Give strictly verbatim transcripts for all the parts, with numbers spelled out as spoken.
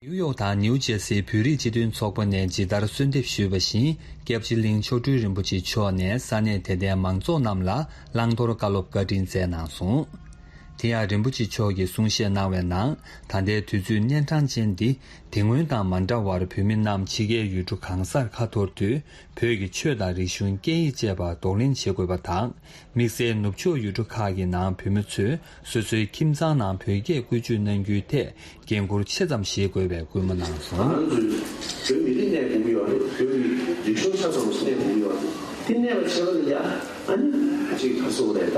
ནིའུ་ཡོག་དང་ནིའུ་ཇེར་སིའི་བོད་རིགས་སྤྱི་མཐུན་ཚོགས་པ་ནས་ཇི་ལྟར་གསོལ་འདེབས་ཞུས་པ་བཞིན། སྐྱབས་རྗེ་གླིང་མཆོག་སྤྲུལ་རིན་པོ་ཆེ་མཆོག་ནས་ས་གནས་དད་ལྡན་མང་ཚོགས་རྣམས་ལ་བླང་དོར་བཀའ་སློབ་བཀའ་དྲིན་སྩལ་གནང་སོང་། དེ་ཡང་རིན་པོ་ཆེ་མཆོག་གིས་གསུང་བཤད་གནང་བའི་ནང་། ད་ལྟའི་དུས་ཚོད་གཉན་འཕྲང་ཅན་འདི། དེ་སྔོན་དང་མ་འདྲ་བར་བོད་མི་རྣམས་ཕྱི་རྒྱལ་ཡུལ་གྲུ་གང་སར་ཁ་འཐོར་དུས། བོད་ཀྱི་ཆོས་དང་རིག་གཞུང་སྐད་ཡིག་བཅས་པ་གདོང་ལེན་བྱེད་དགོས་པ་དང་། དམིགས་བསལ་ནུབ་ཕྱོགས་ཡུལ་གྲུ་ཁག་གི་ནང་བོད་མི་ཚོས་སོ་སོའི་ཁྱིམ་ཚང་ནང་བོད་སྐད་བཀོལ་སྤྱོད་གནང་རྒྱུའི་ཐད་འགན་འཁུར་ཆེ་ཙམ་བཞེས་དགོས་པའི་སྐུལ་མ་གནང་སོང་། ང་ཚོས་བོད་མི་རིགས་གནས་དགོས་ཀྱི་ཡོད་རེད། བོད་མི་རིགས་རིག་གཞུང་ཆ་ཚང་ཞིག་གནས་དགོས་ཀྱི་ཡོད་རེད། དེ་གནས་པ་བྱས་པ་ལ་ཡ་ཨ་ནི་ཅིག་ག་སོགས་རེད། ད་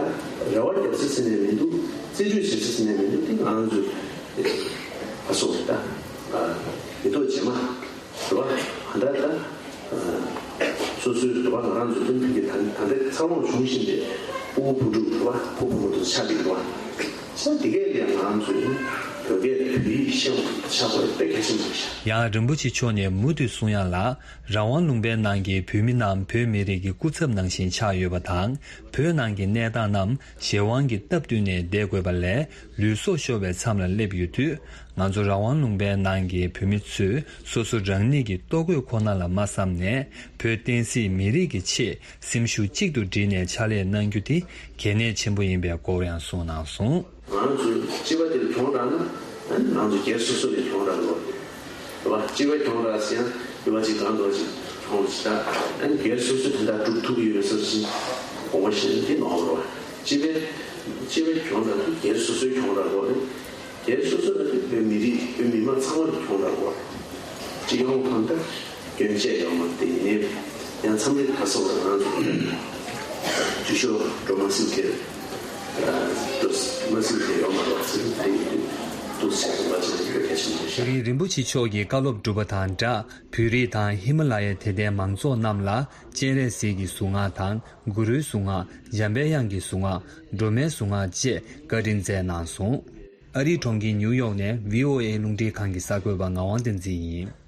རེ་བ་རྒྱབ་ས་ཟེར་ནས་མི་འདུག་རྩིས་སྤྲོད་བྱེད་ས་ཟེར་ནས་མི་འདུག་དེ་ང་ཚོས་ག་སོགས་རེད། ད་མི་ཐོག་རྗེས་མ། རེད་བ། ད་ལྟ་སོ་སོའི་རེད་བ། ང་རང་ཚོའི་སྟོན་ཕུག་གི་ད་ད་ལྟ་འཚར་ལོངས་བྱུང་བཞིན་པའི་ཕྲུ་གུ་བུ་ཕྲུག་རེད་བ། ཕྲུ་གུ་བུ་ཕྲུག་ཆགས་ཀྱི་རེད་བ། ས་དེ་གས་ལ་ང་རང་ཚོས་བོད་སྐད་བོད་ཡིག་ཤེས་པ་ཆགས་པ་དཔེ་གལ་ཆེན་པོ་རེད་ཤག་ཡང་རིན་པོ་ཆེ་མཆོག་ནས་མུ་མཐུད་གསུང་ཡག་ལ། རང་དབང་ལུང་པའི་ནང་གི་བོད་མི་རྣམས་བོད་མི་རིགས་ཀྱི་སྐུ་ཚབ་ནང་བཞིན་ཆགས་ཡོད་པ་དང་། བོད་ནང་གི་གནས་སྟངས་རྣམས་གཞན་དབང་གི་སྟབས་བསྟུན་ནས་བསྡད་དགོས་པ་ལས། ལུས་སྲོག་ཤོར་བའི་མཚམས་ལ་སླེབས་ཡོད་དུས། ང་ཚོ་རང་དབང་ལུང་པའི་ནང་གི་བོད་མི་ཚོས་སོ་སོ་རང་ཉིད་ཀྱི་ལྟོ་གོས་ཁོ་ན་ལ་མ་བསམ་ནས། བོད་བསྟན་སྲིད་མི་རིགས་ཀྱི་ཆེད་སེམས་ཤུགས་གཅིག་ཏུ་བསྒྲིལ་ནས་ཕྱག་ལས་གནང་རྒྱུ་དེ་གལ་གནད་ཆེན་པོ་ཡིན་པའི་སྐོར་ཡང་གསུངས་གནང་སོང་། ང་ཚོས་སྤྱི་པ་དེ་ལ་གྱོང་རག་ན། ཨ་ནི་ང་ཚོ་སྒེར་སོ་སོ་ལ་གྱོང་རག་གི་རེད་བ། སྤྱི་པའི་གྱོང་རག་ཟེར་ཡང་སྤྱི་པ་ཅིག་གང་འདྲ་ཅིག་གྱོང་ཞིག་རག་ཨ་ནི་སྒེར་སོ་སོས་དེ་འདྲ་སྒྲུབ་ཐུབ་ཀྱི་ཡོད་པའི་བཟོ་ཞིག་དགོངས་པ་བཞེས་ན་འདི་ནོར་བ་རེད་བ། སྤྱི་པའི་སྤྱི་པའི་གྱོང་རག་དེ་སྒེར་སོ་སོའི་གྱོང་རག་དགོས་རེད། སྒེར་སོ་སོ་ལ་དེ་བོད་མི་རིགས་བོད་མི་མང་ཚང་མར་གྱོང་རག་དགོས་རེད། སྤྱི་ཡོངས་གང་ལྟར་སྐྱོན་བཅས་ཡོད་མ་རེད། དེ་ཡིན་ནའི་ཡང་མཚམས་རེ་ག་སོགས་ལ་ང་ཚོ་འཐུས་ཤོར་འགྲོ་མ་སྲིད་དེ། ཨ་འདུག་མ་སྲིད་དེ་ཡོད་མ་རེད་བ། ཚིག་དེ་ཡིན་དུས་འདུག་ཟེར་དགོངས་པ་བྱས་ན་གལ་ཆེན་པོ་ཞིག་དེ་རིང་རིན་པོ་ཆེ་མཆོག་གིས་བཀའ་སློབ་གྲུབ་པ་དང་སྦྲགས། བོད་རིགས་དང་ཧི་མ་ལ་ཡའི་དད་ལྡན་མང་ཚོགས་རྣམས་ལ་སྤྱན་རས་གཟིགས་ཀྱི་གཟུངས་སྔགས་དང་། གུ་རུའི་གཟུངས་སྔགས། འཇམ་པའི་དབྱངས་ཀྱི་གཟུངས་སྔགས། སྒྲོལ་མའི་གཟུངས་སྔགས་བཅས་བཀའ་དྲིན་སྩལ་གནང་སོང་། ཨ་རིའི་གྲོང་ཁྱེར་ཉིའུ་ཡོག་ནས་བྷི་ཨོ་ཨེ་རླུང་འཕྲིན་ཁང་གི་གསར་འགོད་པ་ངག་དབང་བསྟན་འཛིན་ཡིན།